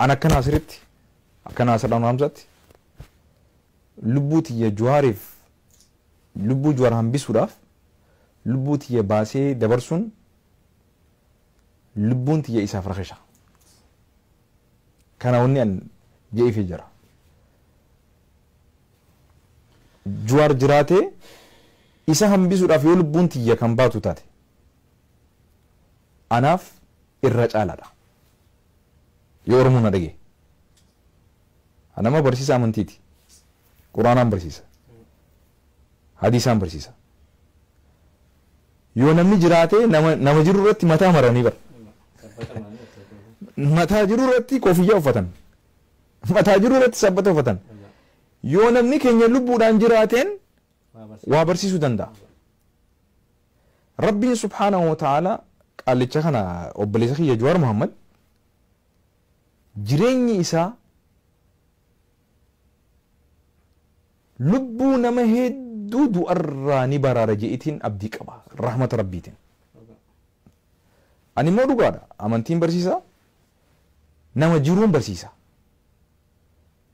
An akka Naasiritti, akka Naasir Anwar Hamzaatti lubbuu tiyya Jawaariif, lubbuu Jawaar hambisuudhaaf lubbuu tiyya baasee dabarsuun lubbuun tiyya isaaf rakisha. Kana wanni an je'eefii jira. Jawaar jiraatee isa hambisuudhaaf yoo lubbuun tiyya kan baatu taate anaaf irra caalaadha. Yoo Oromoon na dhagaye. Nama barsiisa amantiiti. Quraanaan barsiisa. Hadiisaan barsiisa. Yoo namni jiraatee nama jiru irratti mataa maranii bara. Mataa jiru irratti koofiyyaa uffatan. Mataa jiru irratti sabbata uffatan. Yoo namni keenya lubbuudhaan jiraateen waa barsiisuu danda'a. Rabbiin subhaanahu wa ta'ala qaallicha kana obboleessa kiyya Jawaar Muhammad jireenyi isaa lubbuu nama hedduu du'arraa ni baraara je'itiin abdii qaba rahmata rabbiitiin. Ani immoo dhugaadha amantiin barsiisa, nama jiruun barsiisa,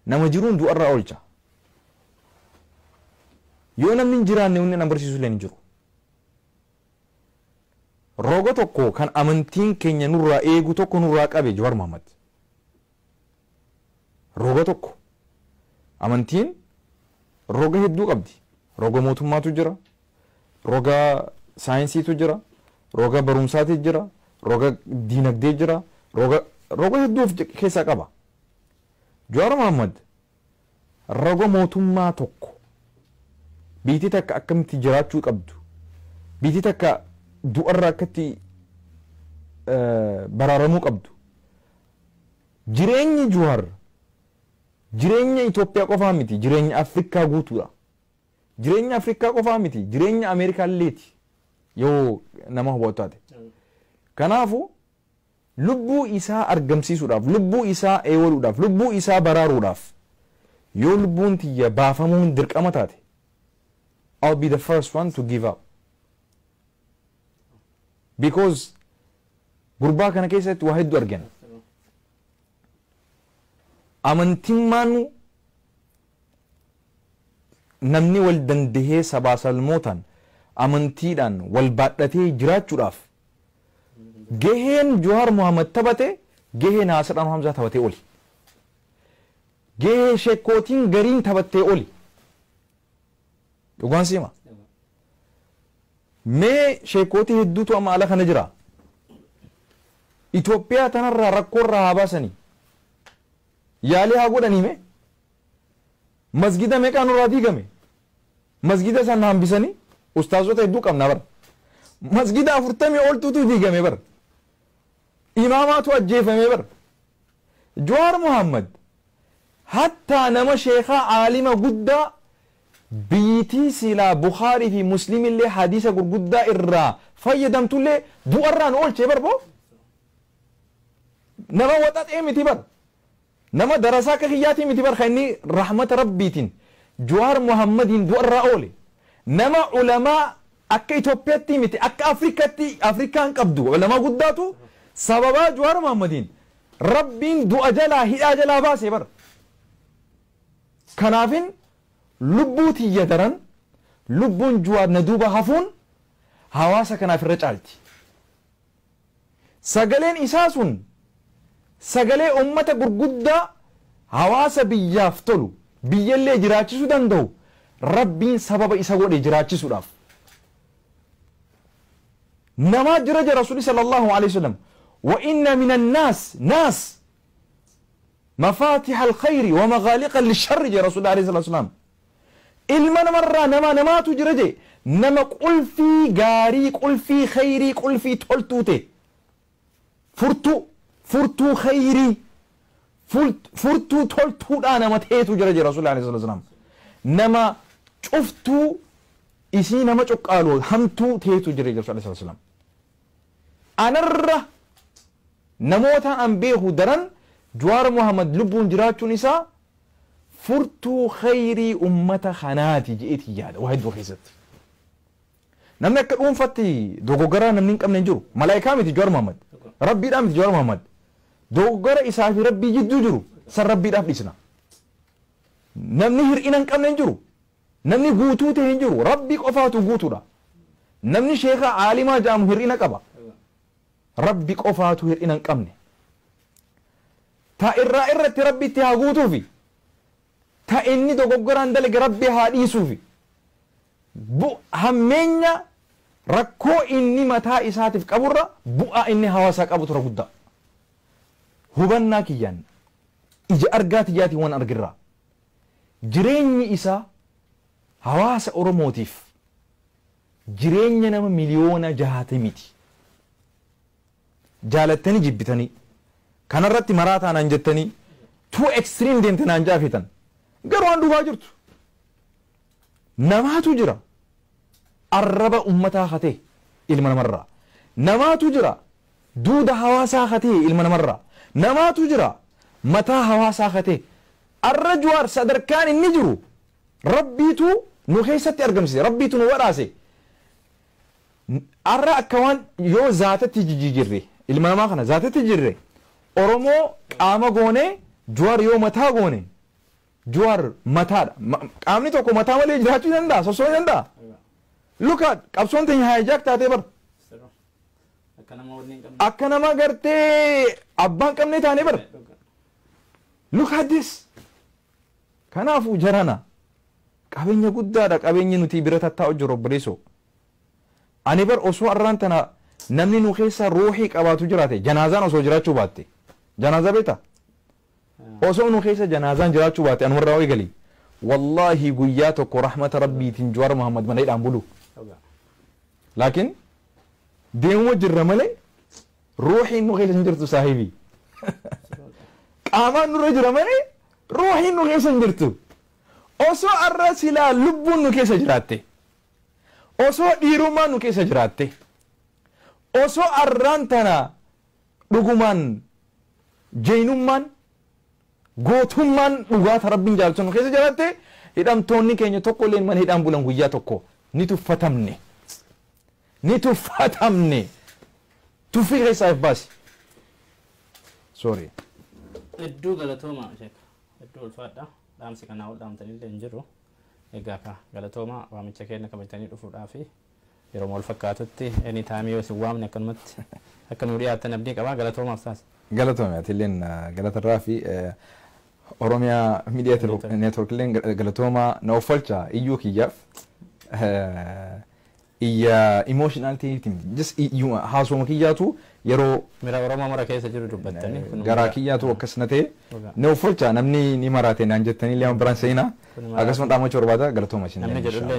nama jiruun du'arraa oolcha. Yoo namni hin jiraanne wanni nama barsiisu illee hin jiru. Roga tokko kan amantiin keenya nurraa eegu tokko nurraa qabe Jawaar Muhammad. Roga tokko amantiin roga hedduu qabdi. Roga mootummaatu jira, roga saayinsiitu jira, roga barumsaatu jira, roga diinagdee jira, roga hedduu of keessaa qaba. Jawaar Muhammad roga mootummaa tokko biyyi takka akkamitti jiraachuu qabdu, biyyi takka du'arraa akkatti baraaramuu qabdu. Jireenyi Jawaar jireenya Itoophiyaa qofaa miti, jireenya Afrikaa guutuudha. Jireenya Afrikaa qofaa miti, jireenya Ameerikaa illeeti yoo nama hubatu taate. Kanaafuu lubbuu isaa argamsiisuudhaaf, lubbuu isaa eewaluudhaaf, lubbuu isaa baraaruudhaaf yoo lubbuun tiyya baafamuun dirqama taate, I'll be the first one to give up. Because gurbaa kana keessatti waa hedduu argina. Amantimmaanu namni wal dandahee sabaa salmootaan amantiidhaan wal baadhatee jiraachuudhaaf gaheen Jawaar Muhammad taphate gahee Naasir Anwar Hamzaa taphatee oli. Gahee sheekootiin gariin taphattee oli. Dhugaan siima. Mee sheekootii hedduutu amma ala kana jira. Itoophiyaa tanarraa rakkoorraa haa baasanii. Yaalii haa godhanii mee? Masgida meeqaa nurraa diigame? Masgida sana hambisanii ustaazota hedduu qabna bara. Masgida 40 oltuutu diigame bara. Imaamaatu ajjeefame bara. Jawaar Muhammad hattaa nama sheekaa aalima guddaa biitii silaa Bukhaarii fi Muslim illee hadiisa gurguddaa irraa fayyadamtullee du'arraan oolchee barboo. Nama waxaxee miti bar. Nama darasaa akka kiyyaatii miti bar kan inni rahmata rabbiitiin Jawaar Muhammadiin du'arraa oole. Nama ulamaa akka Itoophiyaatti miti akka Afrikaatti Afrikaan qabdu ulamaa guddaatu sababaa Jawaar Muhammadiin rabbiin du'a jalaa hidhaa jalaa baase bar. Kanaafin lubbuu tiyya daran lubbuun Jawaar na duuba hafuun hawaasa kanaaf irra caalti. Sagaleen isaa sun sagalee uummata gurguddaa hawaasa biyyaaf tolu biyyallee jiraachisuu danda'u rabbiin sababa isa godhe jiraachisuudhaaf. Namaa jira jira Rasuulli sallallahu alaihi wasallam wa inna minan naas naas mafaatiha alkhayri wa maghaaliqa lisharri jira Rasuulli alaihi wasallam. Ilma namarraa nama namaatu jira je nama qulfii gaarii qulfii khayrii qulfii toltuu ta'e furtuu khayrii furtuu toltuudhaa nama ta'etu jira jira Rasuulli alaihi wasallam. Nama cuftuu isii nama cuqqaalu hamtuu ta'etu jira jira Rasuulli alaihi wasallam. Anarra namoota an beeku daran Jawaar Muhammad lubbuun jiraachuun isaa furtuu khayrii ummata kanaati je'eeti yaada waa hedduu keessatti. Namni akka dhuunfatti dogoggoraa namni hin qabne hin jiru. Malaayikaa miti Jawaar Muhammad. Rabbiidhaa miti Jawaar Muhammad. Dogoggora isaa fi Rabbii jidduu jiru san Rabbiidhaaf dhiisna. Namni hir'ina hin qabne hin jiru. Namni guutuu ta'e hin jiru. Rabbi qofaatu guutuudha. Namni sheeka aalimaa jedhamu hir'ina qaba. Rabbi qofaatu hir'ina hin qabne. Ta irraa irratti Rabbi itti haa guutuufi. Ta inni dogoggoraan dalage Rabbi haa dhiisuufi. Hammeenya rakkoo inni mataa isaatiif qaburra bu'aa inni hawaasaa qabu tura guddaa. Hubannaa kiyyaan ija argaa tiyyaatiin waan argirraa. Jireenyi isaa hawaasa Oromootiif jireenya nama 60,000,000ti. Jaalattanii jibbitanii kanarratti maraa taanaan jettanii too extreme deemte naan jaafetan. Garuu waan dhugaa jirtu. Namaatu jira. Arraba ummataa hatee ilma namarraa. Namaatu jira. Duuda hawaasaa hatee ilma namarraa. Namaatu jira. Mataa hawaasaa hatee. Arra Jawaar sadarkaan inni jiru Rabbiitu nu keessatti argamsiise. Rabbiitu nu badhaase. Arra akka waan yoo zaatatti jijjiirre ilma namaa kana zaatatti jijjiirre Oromoo qaama goone Jawaar yoo mataa goone Jawaar mataadha. Qaamni tokko mataa malee jiraachuu danda'a, sosochuu danda'a. Look at qabsoon teenya hijack taatee bara. Akka nama gartee abbaan qabnee taanee bara. Look at this. Kanaafuu jarana qabeenya guddaadha qabeenyi nuti bira tattaa'u jiru obboleessoo. Ani bar osoo arraan tana namni nu keessa ruuxii qabaatu jiraate janaazaan osoo jiraachuu baatte. Janaazaa beektaa? Osoo nu keessa janaazaan jiraachuu baatte anumarraa eegali. Wallaahi guyyaa tokko rahmata Rabbiitiin Jawaar Muhammad mana hidhaan bulu. Laakiin deemuma jirra malee ruuxiin nu keessa hin jirtu saahibii. Qaamaan nurra jira malee ruuxiin nu keessa hin jirtu. Osoo arra silaa lubbuun nu keessa jiraatte. Osoo dhiirummaan nu keessa jiraatte. Osoo arraan tana dhugumaan jeenummaan gootummaan dhugaata Rabbiin jaalatu nu keessa jiraatte hidhamtoonni keenya tokko illee mana hidhaan bulan guyyaa tokko ni tuffatamne. Ni tuffatamne. Tuffii keessaa if baasi. Sorry. Hedduu galatooma sheek. Hedduu ulfaadha. Dhaamsi kanaa ol dhaamtanillee hin jiru. Egaa ka galatooma waamicha keenya kabajatanii dhufuudhaa fi yeroo wal fakkaatutti anytime yoo isin waamne akkanumatti akka nu dhiyaattan abdii qabaa galatoomaaf taas. Galatoome atilleen galatarraa fi Oromiyaa Miidiyaa Neetwork illeen galatooma na uffalcha iyyuu kiyyaaf iyya emotional ta'eetiin just haasoma kiyyaatu yeroo mira Oromoo mara keessa jiru dubbattanii garaa kiyyaatu akkas na ta'e na uffalcha namni ni maraate naan jettanii illee biraan seenaa akkasuma dhaamachuu barbaada galatooma isin. Namni jedhullee